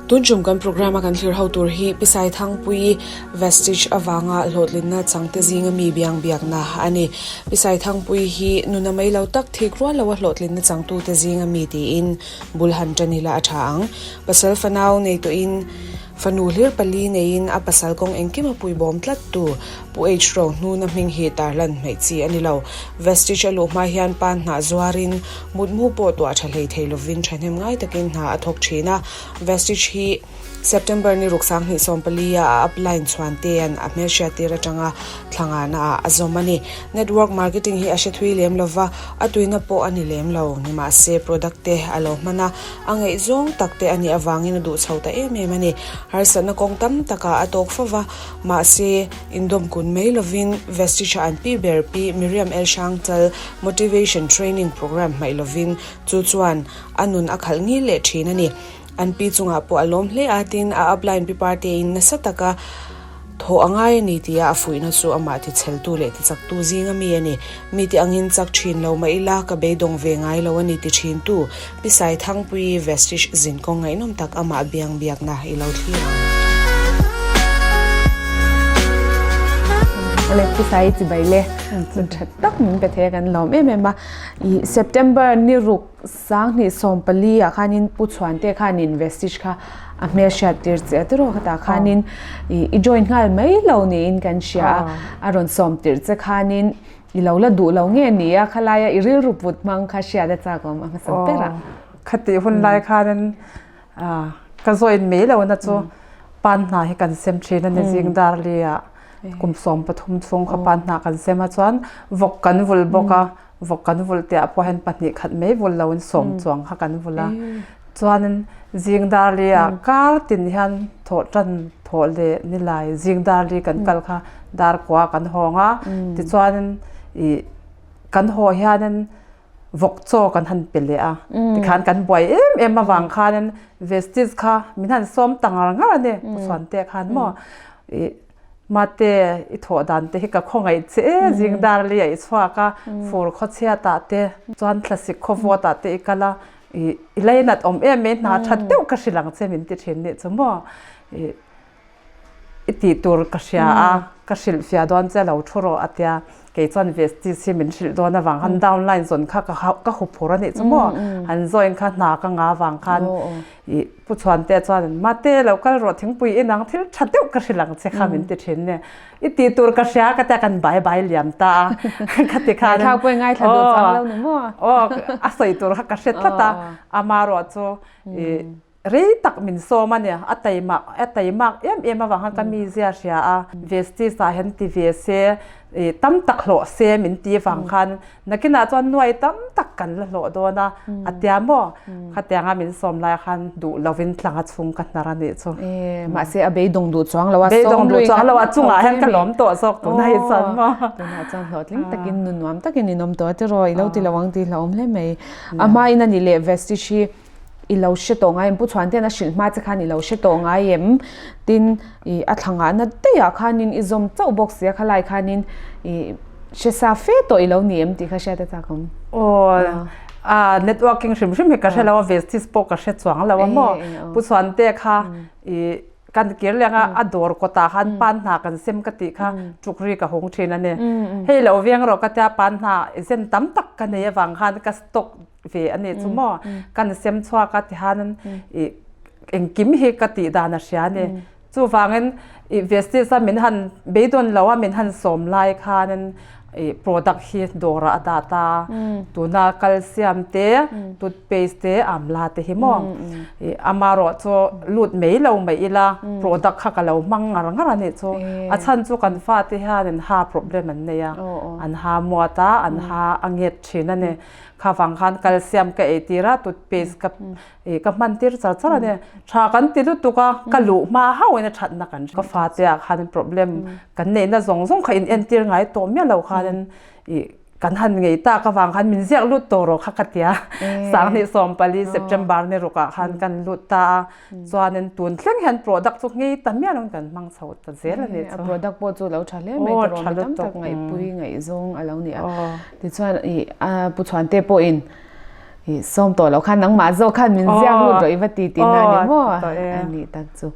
Tun tum kan programme a kan thlir ho tur hi Pi Saithangpuii Vestige avanga hlawhtlinna changte zinga mi biang biakna a ni. Pi Saithangpuii hi nuna mai lo tak thik rual loa hlawhtlinna changtute zinga mi tiin bul han tan ila a tha ang. Pasal fanau nei tawhin fanu hlir pali neiin a pasal kawng engkim a puibawm tlat tu Pu H Rohnuna hming hi tarlan hmeih chi a ni lo. Vestige a luh hma hian pan hnah zuarin mutmu pawh tuah tha hlei thei lovin thahnem ngai takin hna a thawk thin a. Vestige hi September ni ruk 2014 a a upline Chhuantea'n a hmelhriat tir atanga thlangahna ah a zawm a ni. Network marketing hi a hre thui lem lova, a tuina pawh a ni lem lo. Nimahse product te a lo hman a, a ngaihzawng tak te a nih avangin a duh chho ta em em a ni. Harsatna kawng tam takah a tawk fova, Mahse, indawm kun mai lovin Vestige-a an pi ber Pi Miriam El Hrangchal Motivation Training Programme hmaih lovin chu chuan a nun a khalh ngil leh thin a ni. An pi chungah pawh a lawm hle a, tin a upline pi Partein nasa taka thawh a ngai a ni tia a fuihna chu amah ticheltu leh tichaktu zinga mi a ni. Mite angin chak thin lo mah ila ka beidawng ve ngai lo a ni ti thintu Pi Saithangpuii Vestige zinkawng ngaihnawm tak amah biang biakna i lo thlir ang. Awle Pi Sai chibai le hun tha tak min pe thei a kan lawm em em a. I September ni ruk 2014 ah khanin Pu Chhuante khanin Vestige kha a hmelhriat tir che a tiraw khatah khanin i join nghal mai lo niin kan hria a, a rawn sawm tirh che khanin I lo la duh lo nge ni a, khalaia i rilru put hmang kha hriat a chak awm a hmasa ber a. Khatih hun lai khanin ka join mai lo na chu pan hna hi kan sem thin a ni zing dar li ah kum 13 chhung kha pan hna kan sem a chuan vawk kan vul bawk a, vawk kan vul tih ah pawh hian pahnih khat mai vul lo in sawm chuang kha kan vul a. Chuanin zing dar li ah kar tin hian thawh tan thawh leh ni lai zing dar li kan kal kha dar kua kan hawng a tichuanin ih kan haw hianin vawk chaw kan han pe leh a tikhan kan buai em em avang khanin vestige kha min han sawm ta ngar ngar a ni Pu Chhuante khan maw ih mate i thawh dan te hi ka khawngaih che e zing dar li ah i chhuak a fur khawchhiat ah te chuan thlasik khawvawt ah te i kal a i i lainat awm em mai hna that deuh ka hrilh ang che min ti thin nih chu maw i i tih tur ka hria a ka hrilh fiah dawn che lo thu rawh a tia kei chuan vestige hi min hrilh dawn avang khan downline zawn kha ka ka hu phur a nih chu maw an join kha hna ka nga avang khan i pu chhuante chuan mate lo kal rawh thingpui inang thil tha deuh ka hrilh ang che kha min ti thin nia I ti tur ka hria ka tia kan bai bai liam ta a ka ti khan Ngaithla pawh i ngaithla duh chuang lo ni maw? Aw a sawi tur kha ka hre tlat a ama erawh chu i rei tak min sawm a nia a taima a taimak em em avang khan ka mizia hria a Vestige ah hian ti ve se i tam tak hlawh se min ti avang khan Nakinah chuan nuai tam tak kan la hlawh dawn a, a tia maw? Khatianga min sawm lai khan duh lovin tlanga chhung ka hnar a nih chu. E, mahse a beidawng duh chuang lo a, Beidawng duh chuang lo a, chungah hian ka lawm tawh zawk tunah hi chuan maw? Tunah chuan hlawhtling takin nu nuam takin in awm tawh a tiraw, i lo ti lo ang tih hlauhawm hle mai. A hmain a ni leh Vestige hi i lo hre tawh ngai em? Pu Chhuantea'n a hrilh hma che khan i lo hre tawh ngai em? Tin, i a thla ngahna daihah khanin i zawm chauh bawk si a, khalai khanin i hre sa fe tawh i lo ni em tih kha hriat a chak awm. Aw, a networking hrim hrim hi ka hre lo a, Vestige pawh ka hre chuang lo a maw? Pu Chhuantea kha i Kan kir leng a, a dawr kawtah khan pan hna kan sem ka tih kha tukri ka hung thin a ni. Hei lo veng rawh ka tia pan hna zen tam tak ka nei avang khan ka stock ve a ni chu maw. Kan sem chhuak a tihanin i engkim hi ka tih dan a hria a ni. Chuvangin i Vestige a min han beidawn lo a min han sawm lai khanin i product hi dawrah a dah ta a, tuna calcium te, toothpaste te, amla te hi maw i amarawh chu lut mai lo mai ila product kha ka lo hmang ngar ngar a nih chu a chhan chu kan fate hianin ha problem an nei a an ha muat a an ha a nget thin a ni kha vang khan calcium ka ei tir a toothpaste ka I ka hman tir char char a ni. Tha kan ti lutuk a, ka luh hma hauhin a thatna kan hria. Ka fate ah khanin problem kan neihna zawng zawng kha in entir ngai tawh miah lo khanin i kan han ngei tak avang khan min ziak lut tawh rawh kha ka tia. 2014 September ni rukah khan kan lut ta a, chuanin tun thleng hian product chu ngei ta miah loin kan hmang chho ta zel a nih chu. A product pawh chu lo tha hle mai tawh mi tam tak ngaihpui ngaihzawng a lo ni a. Tichuan i Pu Chhuante pawhin. I sawm tawh loh khan nangmah zawk khan min ziak lut rawh i va ti tihna a ni maw? A nih tak chu.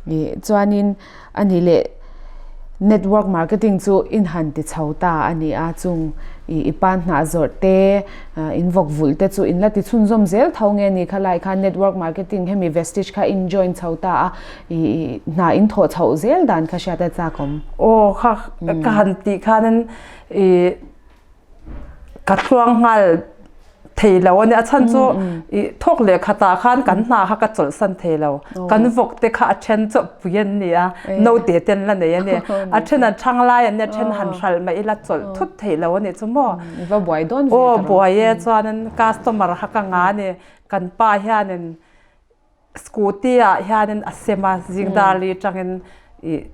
I chuanin a nih leh network marketing chu in han ti chho ta a ni a, chung i i pan hnah zawrh te, in vawk vulh te chu in la ti chhunzawm zel tho nge ni kha lai khan network marketing hemi Vestige kha in join chho ta a, i i hna in thawh chhoh zel dan kha hriat a chak awm. Aw kha ka han tih khanin i Ka thluang nghal thei lo a nia. A chhan chu i thawk leh khatah khan kan hna kha ka chawlhsan thei lo. Kan vawk te kha a then chu pui an ni a, naute te an la nei a ni. A then an thang lai an nia, a then han hral mai ila chawlh thut thei lo a nih chu maw. Va buai dawn ve ta rawh. Aw buai e, chuanin customer kha ka nga a ni. Kan pa hianin Scooty ah hianin a sem a, zing dar li tangin i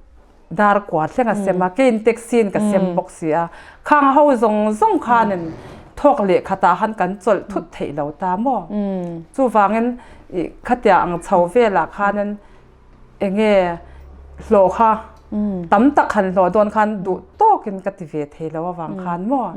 dar kua thleng a sem a, keiin taxi in ka sem bawk si a. Khang ho zawng zawng khanin thawk leh khatah khan kan chawlh thut theih lo ta maw? Chuvangin i khatia ang chho velah khanin enge hlawh kha tam tak han hlawh dawn khan duh tawkin ka ti ve thei lo avang khan maw?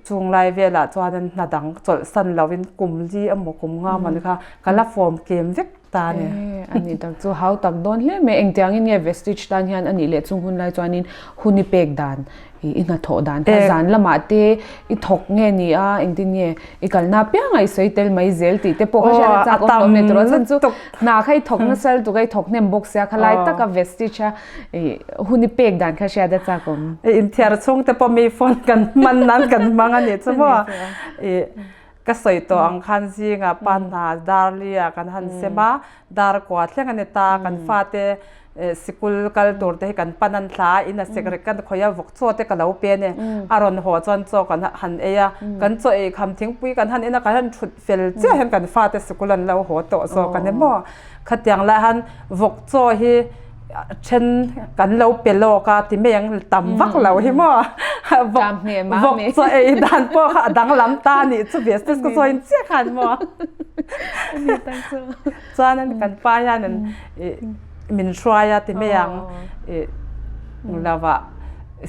Chung lai velah chuanin hna dang chawlhsan loin kum li emaw kum nga emaw ni kha ka la form kem vek ta a ni. A ni tak chu hau tak dawn hle mai. Engtiangin nge Vestige tan hian a nih leh chung hun lai chuanin hun i pek dan, i hnathawh dan kha zan lamah te i thawk nge ni a, engtin nge i kalna apiangah i sawi tel mai zel tih te pawh kha hriat a chak awm lo mai tur a chhan chu hna kha i thawk nasa lutuk a, i thawk hnem bawk sia khalai taka Vestige a I hun i pek dan kha hriat a chak awm. I inthiar chhung te pawh mi phone kan hman nan kan hmang a nih chu maw. I ka sawi tawh ang khan zingah pa hna dar li ah kan han sem a, dar kua thleng a ni ta, kan fate sikul kal tur te hi kan pan an thla a, in a sekrek kan khawih a, vawk chaw te ka lo pe a ni. A rawn haw chuan chaw kan han ei a, kan chaw ei kham thingpui kan han en a, kan han thut fel chiah hian kan fate sikul an lo haw tawh zawk a ni maw. Khatiang lai han vawk chaw hi then kan lo pe lawk a ti mai ang tam vak lo hi maw vawk vawk chaw ei dan pawh kha a danglam ta nih chu ve se ka sawi chiah khan maw chuan kan pa hian min hruai a ti mai ang i lova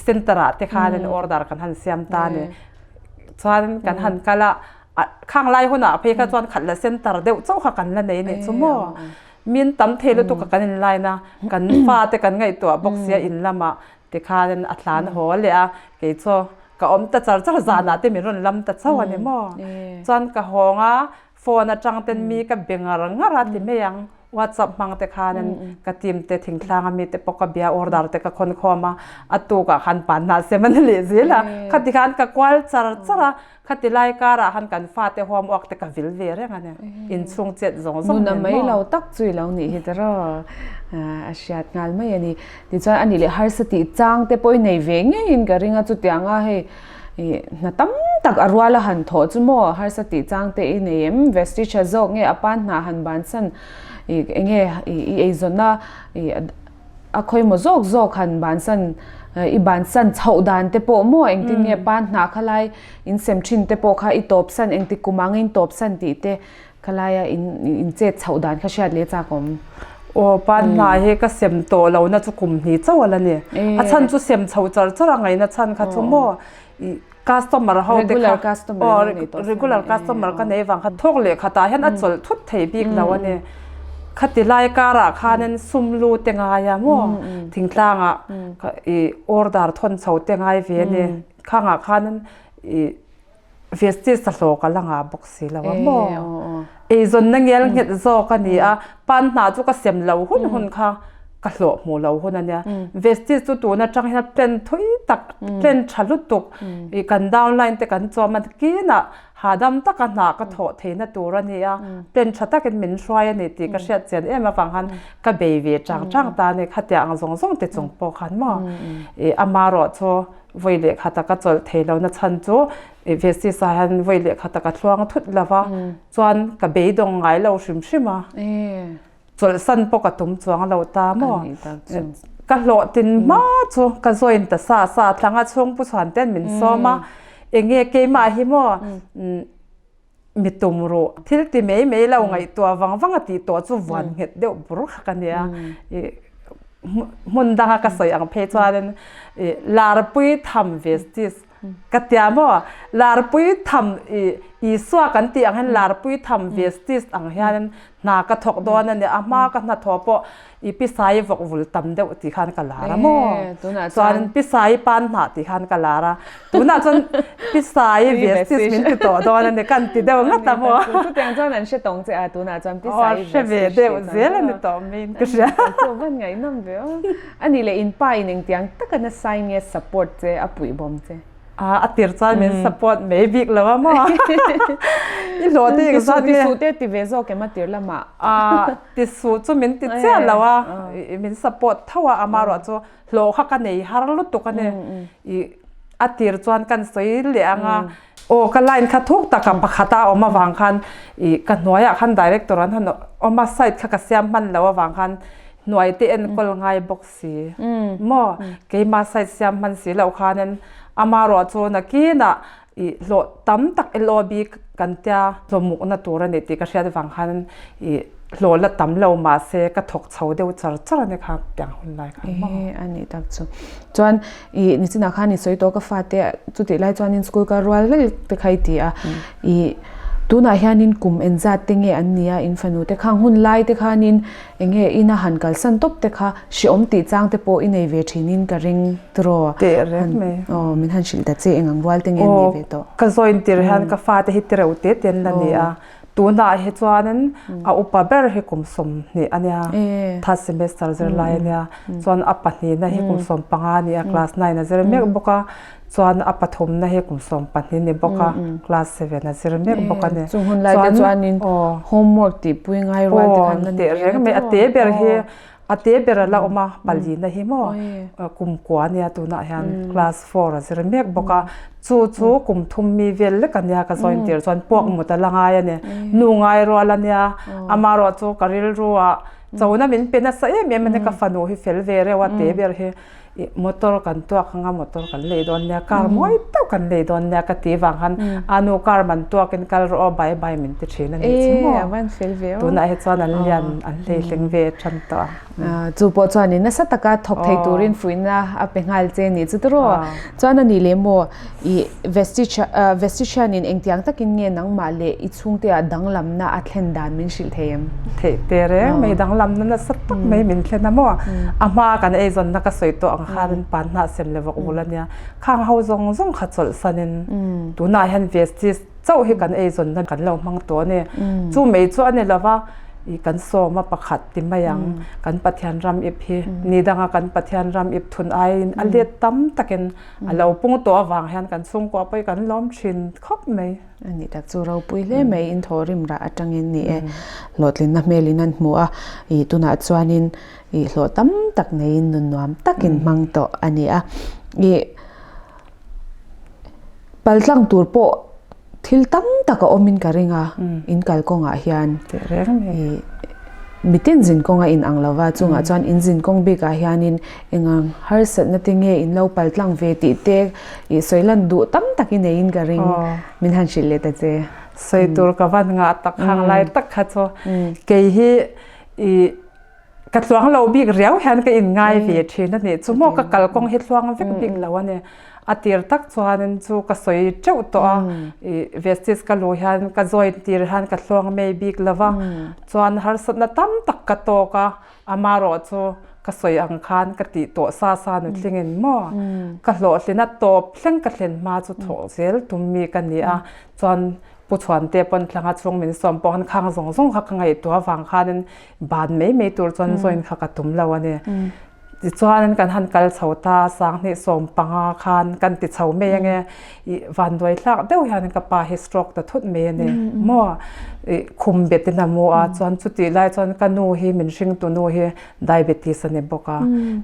center ah te khan order kan han siam ta ni chuan kan han kal a Khang lai hunah phei kha chuan khat la center deuh chauh kha kan la nei nih chu maw. Min tam thei lutuk a kan in line a, kan fate kan ngaihtuah bawk sia in lamah tikhanin a tlan haw leh a, kei chu ka awm ta char char zanah te min rawn lam ta chauh a ni maw. Chuan ka hawng a, phone atang ten mi ka be ngar ngar a ti mai ang, WhatsApp hmang te khanin ka team te thingtlang ami te pawh ka bia order te ka khawn khawm a, a tukah khan pan hnah sem a ni leh zel a, khati khan ka kual char char a. Khati lai karah khan kan fate homework te ka vil ve reng a ni. Inchhung chet zawng zawng nen maw? Nuna mai lo tak chu i lo nih hi tiraw? A hriat nghal mai a ni. Tichuan a nih leh harsa tih chang te pawh i nei ve ngeiin ka ring a, chutianga hei hna tam tak a rual a han thawh chu maw harsa tih chang te i nei em? Vestige a zawk nge a pan hnah han bansan enge i eizawnna A khawimaw zawk zawk han bansan i bansan chhoh dan te pawh maw engtin nge pan hnah kha lai in sem thin te pawh kha i tawp san engtik kum ang in tawp san tih te kha laia in in chet chhoh dan kha hriat leh chak awm. Aw pan hnah hi ka sem tawh lo na chu kum hnih chauh a la ni. A chhan chu sem chho char char a ngaihna chhan kha chu maw i Customer ho te kha aw regular customer ka nei vang kha thawk leh khatah hian a chawlh thut thei bik lo a ni. Khati lai karah khanin sum lu te ngai a maw thingtlangah i order thawn chho te ngai ve a ni. Khangah khanin i Vestige a hlawk a la ngah bawk si lo a maw. Eizawnna ngel nghet zawk a ni a, pan hna chu ka sem lo hun hun kha ka hlawh hmuh lo hun a nia. Vestige chu tun atang hian plan thui tak, plan tha lutuk i kan downline te kan chawm a kinah hahdam taka hna ka thawh theihna tur a ni a, plan tha takin min hruai a ni tih ka hriat chian em avang khan ka bei ve chang chang ta a ni. Khatiang ang zawng zawng te chung pawh khan maw i amarawh chu vawi leh khata ka chawlh thei lo na chhan chu Vestige ah hian vawi leh khata ka thluang thut lo va chuan ka beidawng ngai lo hrim hrim a. Chawlhsan pawh ka tum chuang lo ta maw? Ka hlawhtin hma chu ka join ta sa sa thlanga chhungpu chhuan ten min sawm a, enge keimah hi maw mi tum ruh thil ti mai mai lo ngaihtuah vang vang a tih tawh chu vuan nghet deuh bur kha ka nia. Hmun danga ka sawi ang phei chuanin larpui tham vestige. Ka tia maw? Larpui tham i Isua kan tih ang hian larpui tham Vestis ang hianin hna ka thawk dawn a ni. A hma ka hnathawh pawh i pisai vawk vul tam deuh tih khan ka lar a maw? Chuanin pisai pan hnah tih khan ka lar a. Tunah chuan pisai Vestis min ti tawh dawn a ni. Kan ti deuh ngat a maw? Chutiang chuan an hre tawng che a, tunah chuan pisai Vestis hre ve deuh zel a ni tawh mai ka hria. Chu van ngaihnawm ve aw. A nih leh in pa in engtiang taka nasa in nge support che a puih bawm che? A a tir chuan min support mai bik lo a maw? I hlawh te eng zat nge? Tisuh te ti ve zawk em a tir lamah? A tisuh chu min ti chiah lo a, min support tho a, amaherawh chu hlawh kha ka nei har lutuk a ni. I a tir chuan kan sawi leh ang a, Aw ka line kha thuk taka pakhat a awm avang khan ih ka hnuaiah khan director an han awm a side kha ka siam hman lo avang khan hnuai te enkawl ngai bawk si maw keima side siam hman si loh khanin amaherawh chu nakinah ih hlawh tam tak LOB kan tia hlawmukna tur a ni tih ka hriat avang khan ih hlawh la tam lo mahse ka thawk chho deuh char char a ni kha tiang hun lai khan maw. E a nih tak chu chuan I nichinah khan i sawi tawh ka fate chutih lai chuanin school kal rual vek te kha i ti a. I tunah hianin kum engzat te nge an nia in fanu te khang hun lai te khanin eng nge ina han kalsan tawp te kha hreawm tih chang te pawh i nei ve thinin ka ring tiraw. Teh reng mai. Aw min han hrilh ta che eng ang rual te nge an nih ve tawh. Ka join tir hian ka fate hi tireuh te te an la ni a. Tunah hi chuanin a upa ber hi kum 20 a nia, third semester zirlai a nia, chuan a pahnihna hi kum 15 a ni a, class nine a zir mek bawk a, chuan a pathumna hi kum 12 ni bawk a, class seven a zir mek bawk a ni. Chung hun lai te chuanin homework tihpui ngai rual te khan la ni ve reng mai, a te ber hi A te ber a la awm a, palina hi maw kum kua a nia tunah hian class four a zir mek bawk a, chu chu kum thum mi vel lek a nia ka join tir chuan puak mut a la ngai a ni, nu ngai rual a nia, amaherawh chu ka rilru ah chona min pe nasa em em a ni, ka fanu hi fel ve reuh a te ber hi. Ih motor kan tuak anga motor kan lei dawn nia car mawi deuh kan lei dawn nia ka ti vang khan a nu car man tuakin kal rawh aw bye bye min ti thin a nih chu maw tunah hi chuan an lian an hlei hleng ve tan tawh a. Chu pawh chuanin nasa taka thawk thei turin fuihna a pe nghal che nih chu tiraw chuan a nih leh maw ih Vestige Vestige hianin engtiang takin nge nangmah leh i chhungte-ah danglamna a thlen dan min hrilh thei em? Theih te reng mai, danglamna nasa tak mai min thlen a maw? A hma kan eizawnna ka sawi tawh ang khan pan hnah sem leh vawk vul a nia. Khang ho zawng zawng kha chawlhsanin tunah hian Vestige chauh hi kan eizawnna kan lo hmang tawh a ni. Chu mai chu a ni lo va, ih kan sawm a pakhat ti mai ang, kan Pathian ram ip hi ni danga kan Pathian ram ip thun aiin a let tam takin A lo pung tawh avang hian kan chhungkua pawh hi kan lawm thin khawp mai. A nih tak chu ropui hle mai in thawhrim rah atangin ni e hlawhtlinna hmelin an hmu a, ih tunah chuanin ih hlawh tam tak neiin nun nuam takin hmang tawh a ni a, ih paltlang tur pawh Thil tam tak a awmin ka ring a, in kal kawngah hian mitin zin kawng a inang lo va, chungah chuan in zin kawng bikah hianin engang harsatna te nge in lo pal tlang ve tih te ih sawi lan duh tam tak i neiin ka ring, min han hrilh leh ta che. Sawi tur ka van ngah tak hang lai tak kha chu kei hi ih Ka tluang lo bik riau hian ka inngai ve thin a nih chu maw ka kalkawng hi tluang vek bik lo a ni. A tir tak chuanin chu ka sawi teuh tawh a, ih Vestige ka luh hian ka join tir hian ka tluang mai bik lo va, chuan harsatna tam tak ka tawk a, amaherawh chu ka sawi ang khan ka tih tawh sa sa nutlingin maw ka hlawhtlina tawp thleng ka thlen hma chu thawh zel tum mi ka ni a, chuan Pu Chhuante pawn tlanga chhung min sawm pawh khan khang zawng zawng kha ka ngaihtuah avang khanin ban mai mai tur chuan join kha ka tum lo a ni. Tichuanin kan han kal chho ta 2015 khan kan ti chho mai ange ih vanduai thlak deuh hian ka pa hi stroke ta thut mai a ni maw ih khum bet in a mu a chuan chutih lai chuan ka nu hi min hringtu nu hi diabetes a ni bawk a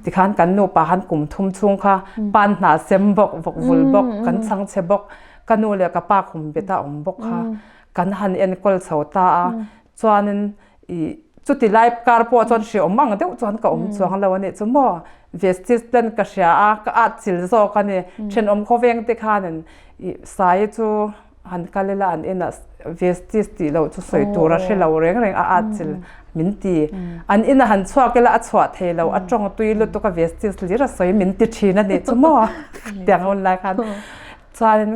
tikhan kan nupa han kum thum chhung kha pan hnah sem bawk vawk vul bawk kan chhangchhe bawk Ka nu leh ka pa khum bet a awm bawk kha kan han enkawl chho ta a, chuanin ih chuti lai kar pawh chuan hreawm ang deuh chuan ka awm chuang lo a nih chu maw, Vestige plan ka hria a, ka at chil zawk a ni, thenawm khawveng te khanin ih Sai chu han kal ila an inah Vestige tih loh chu sawi tur a hre lo reng reng a at chil min ti, an inah han chhuak ila a chhuah thei lo, a tawng tui lutuk a Vestige hlir a sawi min ti thin a nih chu maw tiang hun lai khan. Chuanin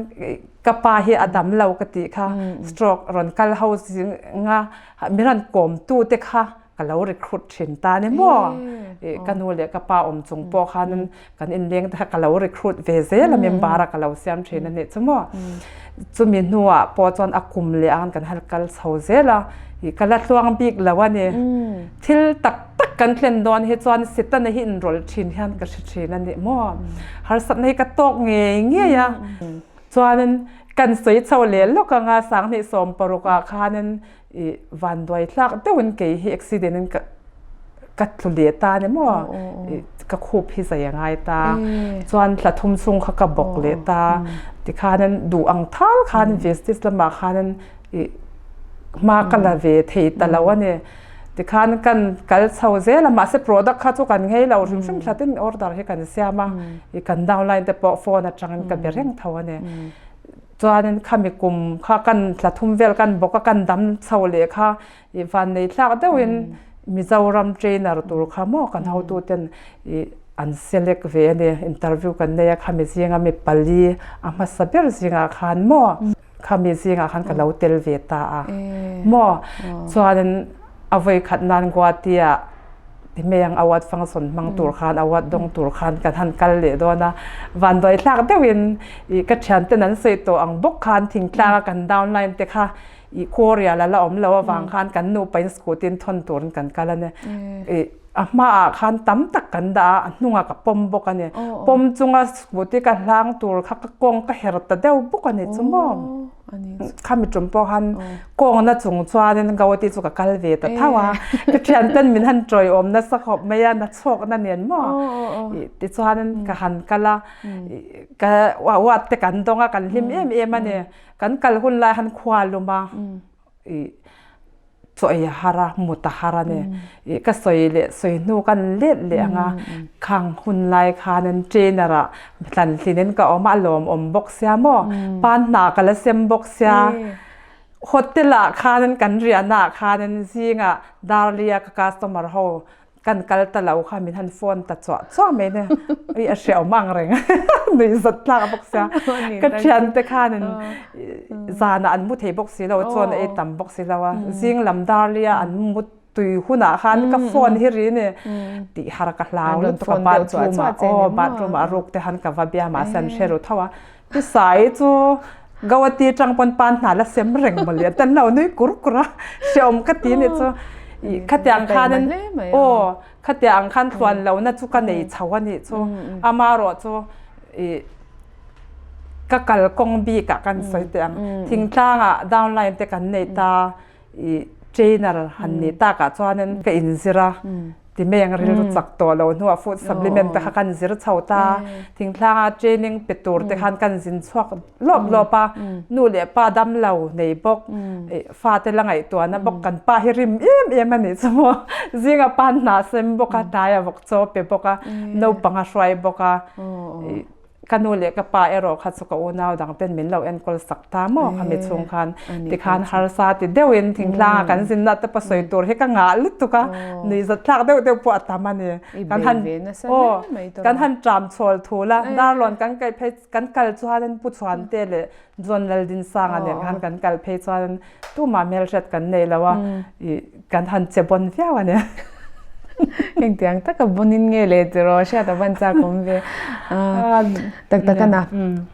ka pa hi a dam lo ka tih kha stroke rawn kal ho zinga min rawn kawmtu te kha ka lo recruit thin ta ni maw. Ka nu leh ka pa awm chung pawh khanin kan inleng te kha ka lo recruit ve zel a member a ka lo siam thin a nih chu maw. Chumi hnuah pawh chuan a kum leh ang kan han kal chho zel a, ka la tluang bik lo a ni. Thil tak tak kan thlen dawn hi chuan Setana hi inrawlh thin hian ka hre thin a nih maw. Harsatna hi ka tawk ngei ngei a. Chuanin kan sawi chho leh lawk anga sanghnih 16 ah khanin i vanduai tlak deuhin kei hi accident in ka ka tlu leh ta ni maw ka khup hi zai a ngai ta chuan thla thum chung kha ka bawk leh ta tikhanin duh ang thal khan vestige lamah khanin i hma ka la ve thei ta lo a ni tikhan kan kal chho zel a mahse product kha chu kan nghei lo hrim hrim thlatin order hi kan siam a i kan downline te pawh phone atangin ka be reng tho a ni. Chuanin khami kum kha kan thla thum vel kan bawk a, kan dam chho leh kha i vannei thlak deuhin Mizoram trainer tur kha maw kan hotuten i an select ve a ni. Interview kan nei a, khami zinga mi pali a hmasa ber zingah khan maw khami zingah khan ka lo tel ve ta a maw. Chuanin a vawi khat nan Guwahati-ah Timeng award function hmang tur khan award dawng tur khan kan han kal leh dawn a, vanduai thlak deuhin ih ka thianten an sawi tawh ang bawk khan thingtlang a kan downline te kha ih Korea la la awm lo avang khan kan nupa in scooty in thawn turin kan kal a ni. Ih a hmaah khan tam tak kan dah a, a hnungah ka pawm bawk a ni. Pawm chunga scooty ka hlang tur kha ka kawng ka her ta deuh bawk a ni chu maw. Khami tum pawh khan kawngna chung chuanin Gauhati chu ka kal ve ta tho a, ka thianten min han tawiawm nasa khawp mai a, na chhawkna nen maw tichuanin ka han kal a, ka uat te kan dawng a, kan hlim em em a ni, kan kal hun lai han khua lum a. Chaw ei a har a, mut a har a ni. Ih ka sawi leh sawi hnu kan let leh ang a, khang hun lai khanin trainer ah tlanhlinin ka awm a, a lawmawm bawk sia maw, pan hna ka la sem bawk sia. Hotel ah khanin kan riahna ah khanin zingah Darli-a ka customer ho Kan kal ta lo kha min han phone ta chuah chuah mai nia. I a hriau mang reng. Nui zat tlak bawk sia. Ka thian te khan in zan ah an mu thei bawk si lo chuan ei tam bawk si lo a. Zing lam dar lia an mu tui hunah khan ka phone hi ri ni. Tih har ka hlau lutuk a bathroom ah aw bathroom ah ruk te han ka va bia mahse an hre ru tho a. Ti sai chu Gauhati atang pawn pan hna la sem reng maw le tan lo nui kur kur a hreawm ka ti ni chu i khatiang khan in aw khatiang khan tluan lo na chu ka nei chho a nih chu amarawh chu i ka kal kawng bik ah kan sawi teh ang thingtlang ah downline te kan nei ta i trainer han nih tak ah chuanin ka inzir a Timeng rilru chak tawh lo hnuah food supplement te kha kan zir chho ta. Thingthlanga training pe tur te khan kan zin chhuak lawp lawp a. Nu leh pa dam lo nei bawk, fa te la ngaihtuahna bawk kan pa hi rim em em a nih chu maw. Zinga pan hna sem bawk a, tlai a vawk chaw pe bawk a, naupang a hruai bawk a. Ka nu leh ka pa erawh kha chu ka unau dang ten min lo enkawl sak ta maw khami chhung khan tikhan harsa ti deuhin thingtlanga kan zinna te pawh sawi tur hi ka ngah lutuk a, nuihzat thlak deuh deuh pawh a tam a ni. Kan han aw kan han ṭam chhawl thul a, Darlawn kan kaih phei kan kal chuanin Pu Chhuante leh John Laldinsanga nen khan kan kal phei chuanin Tumah hmelhriat kan nei lo a, i kan han che bon viau a ni. Engtiang taka bonin nge le tiraw hriat a van chak awm ve. Tak tak a na,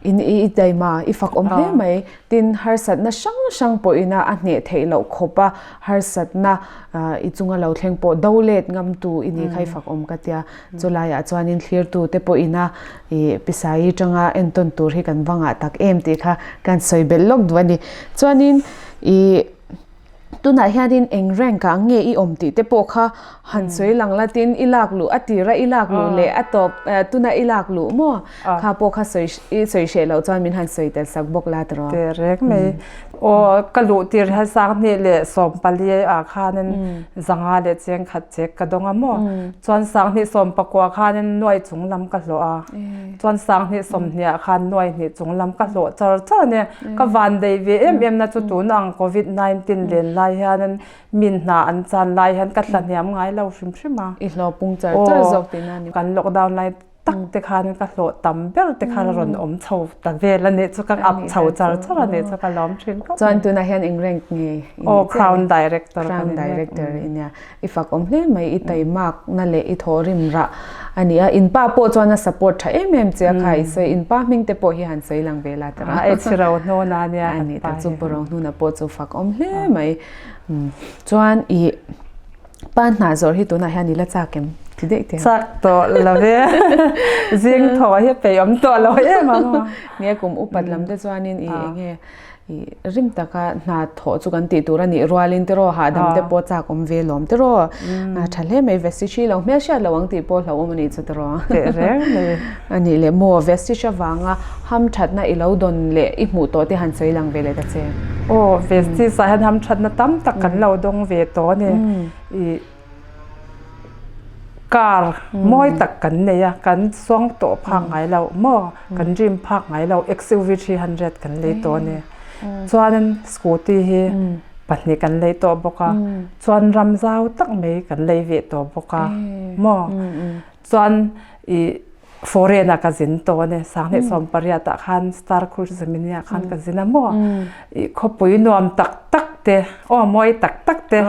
in i taima i fak awm hle mai. Tin, harsatna hrang hrang pawhin a a hneh theih loh khawp a, harsatna i chunga lo thleng pawh do let ngamtu i nih kha i fak awm ka tia. Chulaiah chuanin thlirtute pawhin a i Pisai atanga entawn tur hi kan va ngah tak em tih kha kan sawi belh lawk duh a ni. Chuanin i tunah hianin eng rank ah nge i awm tih te pawh kha han sawi lang la tin i lak luh a tira i lak luh leh a tawp tuna i lak luh maw kha pawh kha sawi i sawi hreh loh chuan min han sawi tel sak bawk la tiraw. Teh reng mai. Aw ka luh tir hian 2014 ah khanin zanga leh cheng khat chek ka dawng a maw. Chuan 2019 khanin nuai chung lam ka hlawh a. Chuan 2020 ah khan nuai hnih chung lam ka hlawh char char a ni. Ka van dei ve em em na chu tun ang covid 19 len lai hianin min hna an chan lai hian ka tla hniam ngai lo hrim hrim a. I hlawh pung char char zawk tihna a ni. Kan lockdown lai. tak te khan ka hlawh tam ber te khan a rawn awm chho ta vel a nih chu ka up chho char char a nih chu ka lawm thin khawp mai. Chuan tunah hian eng rank nge i nih Aw Crown Director ka Crown ni mek. Director i nia. I fak awm hle mai, i taimak na leh i thawhrim rah a ni a. In pa pawh chuan a support tha em em che a kha i sawi. In pa hming te pawh hi han sawi lang ve la ta ra. A chhi ro hnuna a nia kan pa hi. A ni tak chu pu ro hnuna pawh chu fak awm hle mai. Chuan i pa hna zawrh hi tunah hian i la chak em? Ti daih teh ang. Chak tawh lo ve. Zing thaw hi peih awm tawh lo em ang. Nia kum upat lam te chuanin i enge I rim taka hna thawh chu kan tih tur a nih rualin tiraw hahdam te pawh chak awm ve lawm tiraw tha hle mai Vestige hi lo hmelhriat lo ang tih pawh hlauhawm a nih chu tiraw Teh reng mai. A nih leh maw Vestige avanga hamthatna i lo dawn leh i hmuh tawh te han sawi lang ve leh ta che. Aw Vestige ah hian hamthatna tam tak kan lo dawng ve tawh a ni. I Car mawi tak kan nei a, kan suang tawh phak ngai lo maw, kan dream phak ngai lo XUV 300 kan lei tawh a ni. Chuanin scooty hi pahnih kan lei tawh bawk a, chuan ram zau tak mai kan lei ve tawh bawk a maw. Chuan ih Foreign ah ka zin tawh a ni. Sanghnih 18 ah khan Star Cruise Gemini ah khan ka zin a maw. I khawpui nuam tak tak te, aw mawi tak tak te,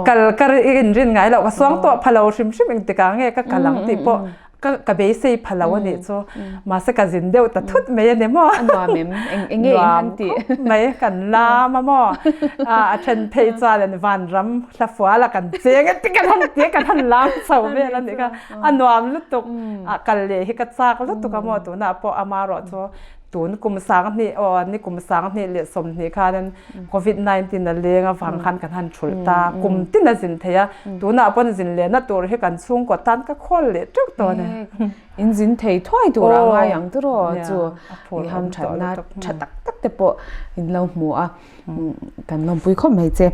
kal ka inrin ngai loh, ka suang tawh pha lo hrim hrim engtikah nge ka kal ang tih pawh ka ka beisei pha lo a nih chu. Mahse ka zin deuh ta thut mai a ni maw. A nuam em? Eng eng nge in han tih? Nuam khawp mai, kan lam a maw. A then phei chuan in vanram hlafual a kan cheng a ti kan han ti a kan han lam chho vel a nih kha. A nuam lutuk a kal leh hi ka chak lutuk a maw tunah pawh ama erawh chu tun kum 20 aw ni kum 2020 khanin covid 19 a leng avang khan kan han thulh ta kum tin a zin thei a tunah pawn zin lehna tur hi kan chhungkaw tan ka khawl leh teuh tawh a ni. In zin thei thuai tur a ngai ang tiraw chu i hamthatna tha tak tak te pawh in lo hmu a. Kan lawmpui khawp mai che.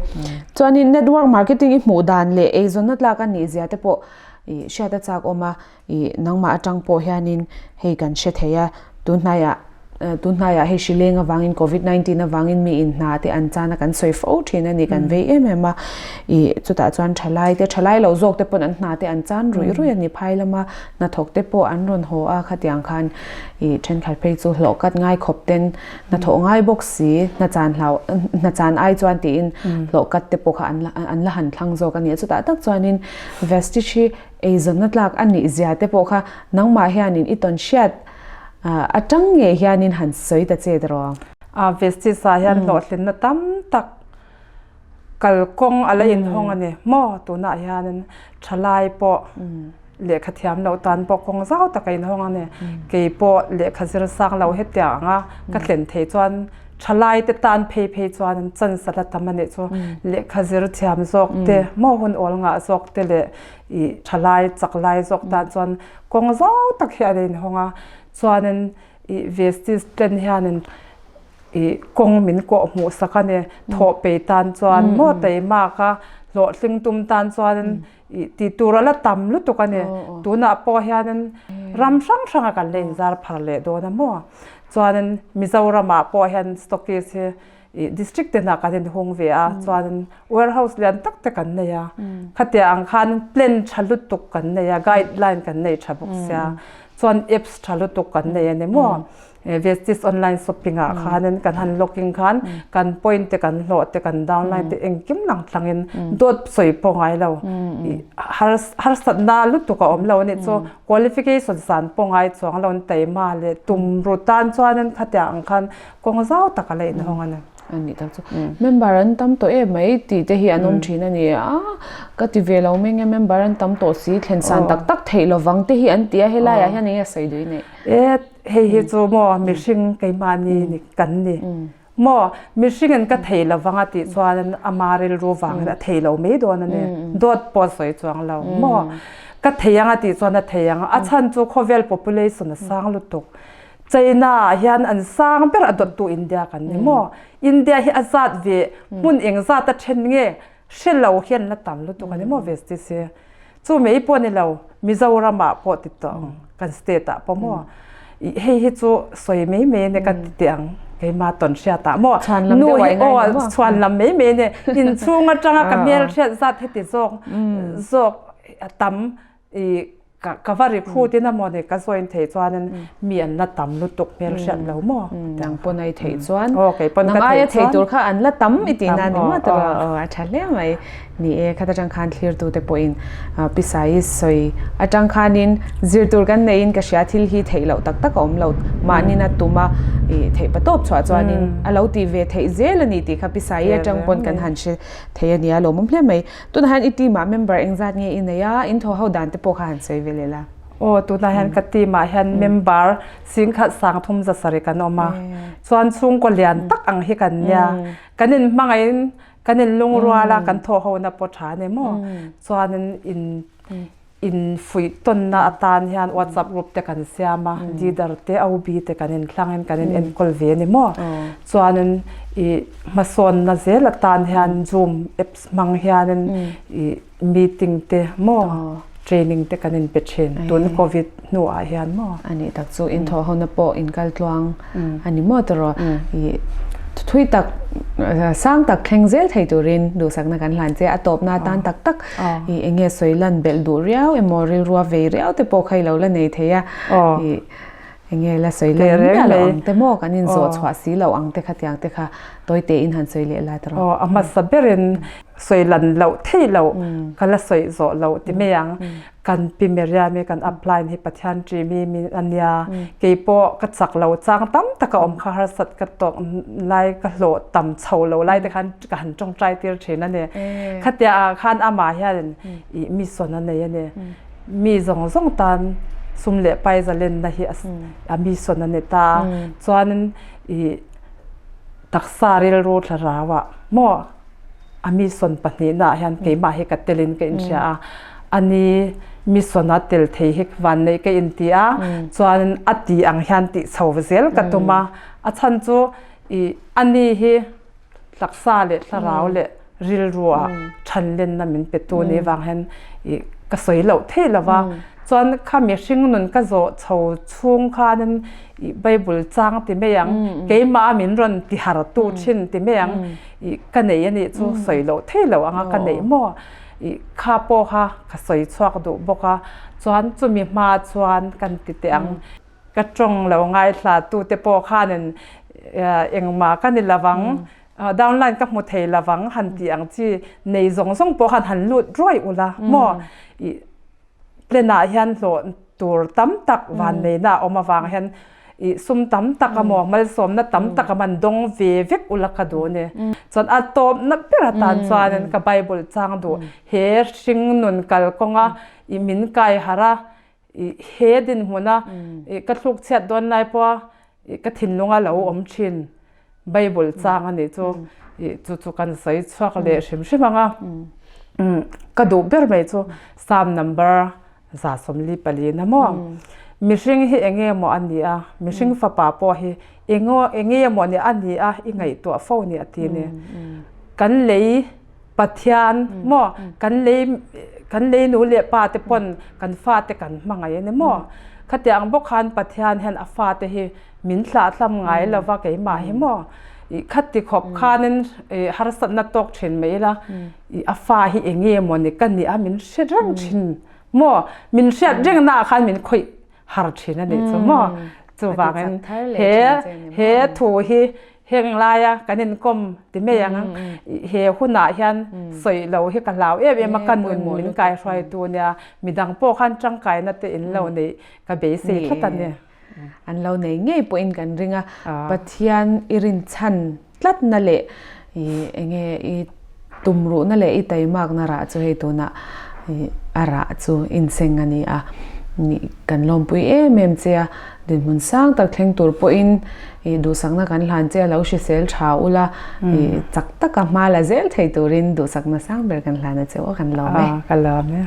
Chuanin network marketing i hmuh dan leh eizawnna tlak a nih zia te pawh i hriat a chak awm a, i nangmah atang pawh hianin hei kan hre thei a, tunhnaiah tunhnaiah hei hrileng avangin covid 19 avangin mi in hna te an chan a kan sawi fo thin a ni kan vei em em a, i chutah chuan thalai te thalai lo zawk te pawn an hna te an chan ruih ruih a ni phai lama hnathawk te pawh an rawn haw a khatiang khan i thenkhat phei chu hlawh kat ngai khawp ten Hna thawh ngai bawk si, hna chan hlau, hna chan ai chuan tiin hlawh kat te pawh kha an la an la han thlang zawk a ni a. Chutah tak chuanin Vestige hi eizawnna tlak a nih zia te pawh kha nangmah hianin i tawn hriat atang ngei hianin han sawi ta che tiraw? A Vestige ah hian hlawhtlinna tam tak kalkawng a la inhawng a ni maw? Tunah hianin thalai pawh lehkha thiam loh tan pawh kawng zau tak a inhawng a ni. Kei pawh lehkha zir sang lo hetiang anga ka thlen thei chuan thalai te tan phei phei chuan chance a la tam a nih chu. Lehkha zir thiam zawk te maw hun awl ngah zawk te leh ih thalai chak lai zawk tan chuan kawng zau tak hi a la inhawng a. Chuanin ih Vestige ten hianin ih kawng min kawh hmuh sak a ni. Thawh pei tan chuan maw teimak a hlawhtling tum tan chuanin ih tih tur a la tam lutuk a ni. Tunah pawh hianin ram hrang hranga kan la inzar phar leh dawn a maw. Chuanin Mizoramah pawh hian stockist hi ih district te hnah kan inhung ve a, chuanin warehouse lian tak te kan nei a. Khatiang ang khan plan tha lutuk kan nei a, guideline kan nei tha bawk sia. Chuan apps tha lutuk kan nei a ni maw. Vestige online shopping ah khanin kan han login khan kan point te kan hlawh te kan downline te engkim lang tlangin dawt sawi pawh ngai lo harsatna lutuk a awm lo anih chu qualification san pawh ngai chuang lo an taima leh tum ru tan chuanin khatiang ang khan kawng zau tak a la inhawng a ni. A nih tak chu member an tam tawh em mai tih te hi an awm thin a ni a ka ti ve lo mai nge member an tam tawh si thlen san tak tak theih lovang te hi an ti a helai ah hian eng nge a sawi duh i neih? E Hei hi chu maw mihring keimahni ni kan ni. Maw mihringin ka thei lo vang a tih chuan ama rilru vangin a thei lo mai dawn a ni. Dawt pawh a sawi chuang lo. Maw ka thei ang a tih chuan a thei ang. A chhan chu khawvel population a sang lutuk. China ah hian an sang ber a dawttu India kan ni maw. India hi a zat ve hmun engzat a then nge Hre lo hian la tam lutuk a ni maw VSTC? Chu mai pawh ni lo, Mizoram ah pawh ti tawh ang, kan state ah pawh maw? Hei hi chu sawi mai mai a ni ka ti teh ang, keimah tawn hriat ah maw? Nu hi aw chhuan lam mai mai a ni, inchhung atanga ka hmelhriat zat heti zawk zawk a tam i. Ka va recruit in amaw ni ka join theih chuanin mi an la tam lutuk hmel hriat lo maw? Nang pawn a i theih chuan nang aia thei tur kha an la tam i tih na ni maw tawh aw a tha hle mai. Ni e, khat atang khan thlirtute pawhin Pi Saii sawi atang khanin zir tur kan neiin ka hria thil hi theih loh tak tak a awm lo mahnin a tum a i theih pa tawp chhuah chuanin a lo tih ve theih zel a ni tih kha Pi Saii atang pawn kan han hre thei a nia lawmawm hle mai. Tunah hian i team ah member engzat nge i nei a, in thaw ho dan te pawh kha han sawi ve leh la. Aw, tunah hian ka team ah hian member singkhat sangthum zasarih kan awm a, chuan chhungkaw lian tak ang hi kan nia. Kan inhmangaihin kan inlungrual a, kan thaw hona pawh tha a ni maw? Chuanin in Infuih tawnna atan hian WhatsApp group te kan siam a, leader te, OB te kan inthlangin kan in enkawl ve a ni maw? Chuanin i hmasawnna zel atan hian Zoom apps hmang hianin i meeting te maw training te kan inpe thin tun Covid hnuah hian maw? A nih tak chu inthawhhona pawh inkal tluang a ni maw tawh rawh. I thui tak sang tak thleng zel thei turin duhsakna kan hlan che a tawpna atan tak tak i eng nge sawi lan belh duh riau emaw rilrua vei riau te pawh kha i lo la nei thei a i eng nge la sawi lan miah loh ang te maw kan inzawh chhuah si loh ang te kha tiang te kha tawi tein han sawi leh la tawh rawh. A hmasa berin sawi lan loh theih loh ka la sawi zawh loh ti mai ang. Kan Pi Miriam-i kan upline hi Pathian ṭihmi mi a nia. Kei pawh ka chak lo chang tam tak a awm kha harsat ka tawk lai ka hlawh tam chho lo lai te khan ka han ṭawngṭai tir ṭhin a ni. Khatia ah khan amah hian ih mi sawn a nei a ni. Mi zawng zawng tan sum leh pai zalenna hi a mi sawn a ni ta a. Chuanin ih taksa rilru thlarau ah maw A mi sawn pahnihnaah hian keimah hi ka telin ka inhria a, ani mi sawna tel thei hi vanneih ka inti a, chuanin a ti ang hian tih chho zel ka tum a, a chhan chu ih ani hi taksa leh thlarau leh rilrua thanlenna min petu ni vang hian ih ka sawi loh theih lo va, chuan kha mihring nun ka zawh chho chhung khanin ih Bible chang ti mai ang, keimah a min rawn ti hartu thin ti mai ang. I ka nei a nih chu sawi loh thei lo anga ka neih maw? I kha pawh kha ka sawi chhuak duh bawk a, chuan chumi hma chuan kan ti teh ang. Ka tawng lo ngaithla tu te pawh khanin engmah ka ni lo vang, downline ka hmu thei lo vang han tih ang chi nei zawng zawng pawh khan han lut ruai ula maw? I plan ah hian hlawh tur tam tak vanneihna a awm avang hian i sum tam tak amaw malsawmna tam tak a man dawng ve vek ula ka duh ni. Chuan a tawpna ber atan chuanin ka Bible chang duh he hringnun kalkawnga i min kai harh a i he dinhmuna i ka thluk chhiat dawn lai pawha i ka thinlunga lo awm thin Bible chang a nih chu i chu chu kan sawi chhuak leh hrim hrim ang a. Ka duh ber mai chu Psalm number 144 na maw? Mihring hi eng nge maw a ni a, mihring fapa pawh hi eng nge maw ni a ni a i ngaihtuah fo ni a ti ni. Kan lei Pathian maw kan lei kan lei nu leh pa te pawn kan fate kan hmangaih a ni maw? Khatiang bawk khan Pathian hian a fate hi min hlahhlam ngai lo va keimah hi maw? I khati khawp khanin harsatna tawk thin mai ila i a fa hi eng nge maw ni ka nih a min hre reng thin maw? Min hriat reng naah khan min khawih har thin a nih chu maw? Chuvangin he he thu hi heng laia kan inkawm ti mai ang he hunah hian sawi lo hi ka hlau em em a ka nun min kaihruaitu nia midang pawh khan tangkaina te in lo neih ka beisei tlat a ni. An lo nei ngei pawhin kan ring a, Pathian i rinchhan tlatna leh i enge i tumruhna leh i taimakna rah chu hei tunah a rah chu inseng a ni a, kan lawmpui em em che a, dinhmun sang tak thleng tur pawhin i duhsakna kan hlan che a lo hrisel tha ula i chak taka hma la zel thei turin duhsakna sang ber kan hlan a che aw kan lawm e. Ka lawm e.